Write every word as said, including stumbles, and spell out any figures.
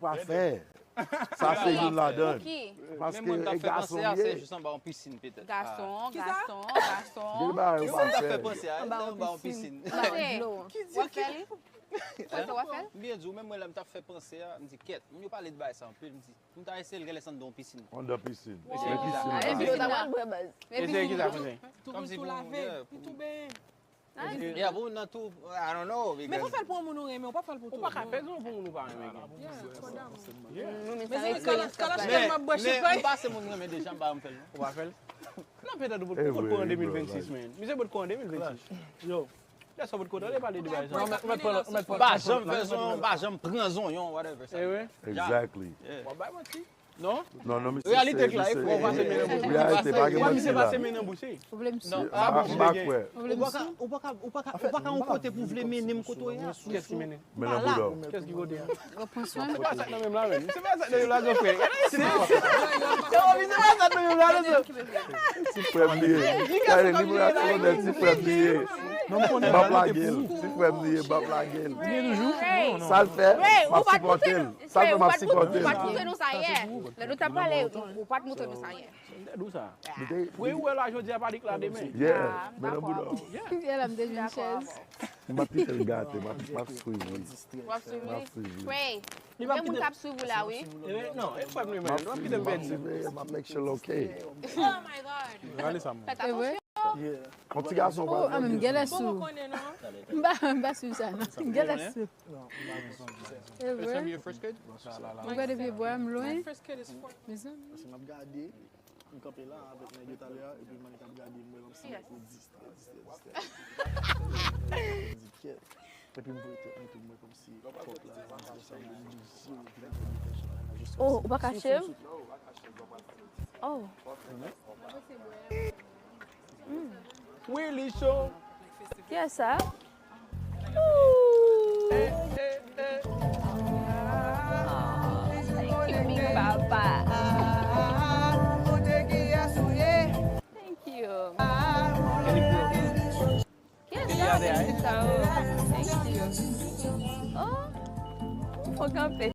pa fè. Sa se youn ladan. Paske Men mwen m t ap e fè panse gason a, m se ye. Jis anba yon pisin petèt. Gason, Kisa? Gason, gason. Gen bagay ou Mwen pa m t ap fè fè. Panse a, Anba anba yon yon pisin. Pase. Dlo. W ap fè li? Pase w ap fè l? M byen di w, menm mwen lè m t ap fè panse a, m di kèt, moun yo pale de bagay sa anpil, m di, m ta eseye l genlè se anndan yon pisin. Anndan pisin. Eseye kisa? Epi yo ta pral bwè baz. Eseye kisa, Panse? Tou Kòmsi tou pou- lave, yeah. Tou tou benyen. Yeah, pou nan tou, I don't know, Men fò because fè l pou yon moun ou renmen, ou pa fè l pou tout. Ou pa ka fè zon pou moun ou pa renmen. Yeah, koda. Yeah. Men se kalash kalash Men, tèlman bwè men chifay. M pase moun renmen deja, m pa janm fè l non. Ou pa fè l? Non, petèt ou pot Eh, ou pot pran oui, de mil vennsis, man. Misye pot pran de mil vennsis. Yo. Lè sa pot kontan, li pale de bagay sa. Non, men ou mèt pran l, ou mèt pran l. Pa janm fè zon, pa janm pran zonyon, whatever. Eh oui. Exactly. Yeah. W ap bay manti. Non, non, misye. Realite Se- k la, e se- fò w pase e- men nan e- bouch. Realite pa gen Wè manti misye la. Pase men nan bouch, wi. Ou vle m sou? Non, Ah, m pa kwè. Ou vle Ou m pa ka, sou? ou pa ka, ou pa ka, ou pa ka yon kote pou vle mennen m kote w ye a. Kiyès ki mennen? Men nan bouda w. Kiyès ki kote a? Pran swen. Se pa sa k nan menm la, menm. Se pa sa k nan menm la, gran frè. Se pa sa k nan menm la, non. Ti frè m li ye. Gade, li mwen ap konnen ti frè m li ye. M ap lage l. Ti frè m li ye, m ap lage l. Sa l fè, m ap sipòte l. Sa l fè, m ap sipòte Ou pa t l. montre nou sa yè. Lè nou t ap pale, ou pa t montre nou sa yè. M te di w sa. Pou ou wè la jodi a pa dik la demen. Yeah, men nan bouda w. Yè la m te jwenn chèz. M ap kite l gate, m ap, m ap swiv li. W ap swiv M ap li. swiv li. Pray. Li pa Gen moun kite k ap swiv ou la, wi. Eh, non, e frè m li M menm. ap W ap kite m m ap pèdi. swiv li, m ap make sure l ok. Oh my God. Gade sa, man. Fèt atansyon. Yon ti gason Oh, ah, men m genlè pral sou. M pa, m pa swiv sa, non. M genlè sou. E vre. Your first kid? Ou gade vye bwa m lwen. Mezanmi. Paske m ap gade, m kanpe la avèk nèg yo talè a, epi m annik ap gade, m wè kòmsi nèg yo distrè, distrè, distrè. M di, "Kèt." Epi m voye tèt mwen tou, m wè kòmsi kòk la, m di, "Sa m vin di zye, epi m ap gade tèt mwen la, jis Oh, ou pa kache m? Oh. Wi, li cho. Kiyès sa? Ooh. Thank you, big papa. Thank you. Kiyès sa, mesye sa yo? Thank you. Oh, fò kanpe.